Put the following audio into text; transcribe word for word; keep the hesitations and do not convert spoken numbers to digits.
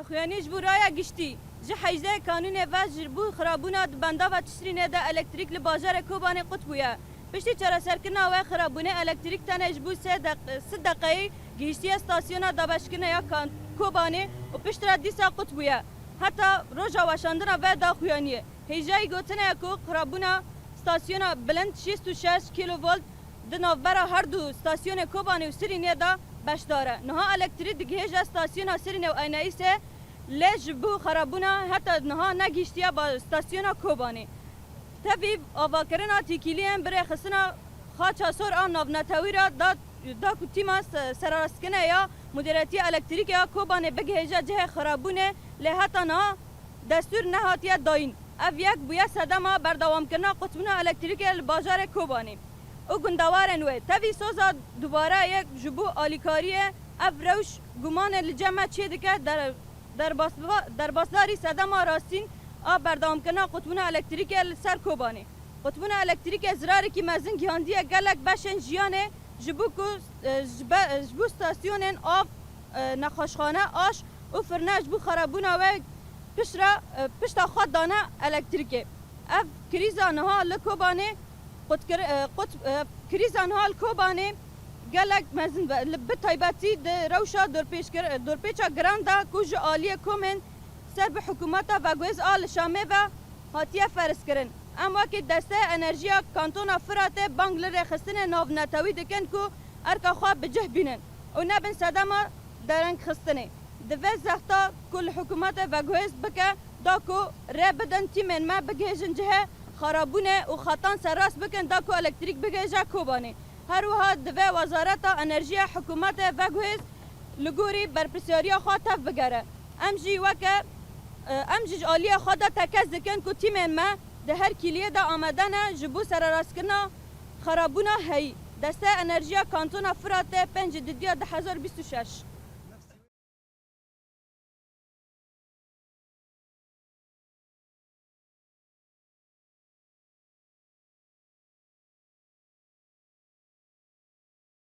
Xuyanî ji bo raya giştî ji hejdeh Kanûnê ve ji bo xirabûna di bendava Tişrînê de elektrîk li bajarê Kobanê qut bûye. Piştî çareserkirina wê, xirabûnê elektrîk tenê ji bo sê deq-, sih deqeyî gihiştiye stasyona dabeşkirinê ya Kan-, Kobanê û piştre dîsa qut bûye. Heta roja weşandina ve daxuyaniyê. Hêjayî gotinê ye ku xirabûna stasyona bilind şêst û şeş kilovolt di navbera her du stasyonê Kobanê û Sirînê de beşdar e. Niha elektrîk digihêje stasyona Sirînê û Eyneyîsê, lê ji bo xerabûna heta niha negihiştiye ba stasyona Kobanê. Tevî avakirina têkiliyên bi rêxistina Xaça Sor a navnetewî re da, da ku tîma se-, serarastkirinê ya Mudiriyetiya Elektrîkê ya Kobanê bigihêje cihê xirabûnê, lê heta niha destûr nehatiye dayîn. Ev yek bûye sedema berdewamkirina qutbûna elektrîkê li bajarê Kobanê û gundewarên wê. Tevî soza dubare yek ji bo alîkariyê ev rewş gumanê li cem me çêdike, der-, derbasva-, derbasdarî sedema rastîn a berdewamkirina qutbûna elektrîkê li ser Kobanê. Qutbûna elektrîkê zirarekî mezin gihandiye gelek beşên jiyanê, ji bo ku, e, ji be-, ji bo stasyonên av, e, nexweşxane, aş û firne ji bo xerabûna wê piştre, e, pişta xwe dane elektrîkê. Ev krîza niha li Kobanê qutkir-, e, qut-, e, krîza niha li Kobanê gelek mezin ve, li, bi taybetî di rewşa dorpêçkir-, dorpêça giran de ku ji aliyê komên ser bi hikûmeta veguhêz a li Şamê ve hatiye ferizkirin. Em wekî Desteya Enerjiya Kantona Firatê bang li rêxistinê navnetewî dikin ku erka xwe bi cih bînin û nebin sedema derengxistinê. Divê zehta ku li hikûmetê veguhêz bike da ku rê bidin tîmên me bigihêjin cihê xerabûnê û xetan serrast bikin da ku elektrîk bigihêje Kobanê. Her wiha divê Wezareta Enerjiya hikûmetê veguhêz li gorî berpirsyariya xwe tev bigere. Em jî weke, e, em jî ji aliyê xwe de tekez dikin ku tîmên me di her kîliyê de amade ne ji bo sererastkirina xerabûna heyî. Desteya Enerjiya Kantona Firatê, pêncî dudiya du hezar bîst û şeş.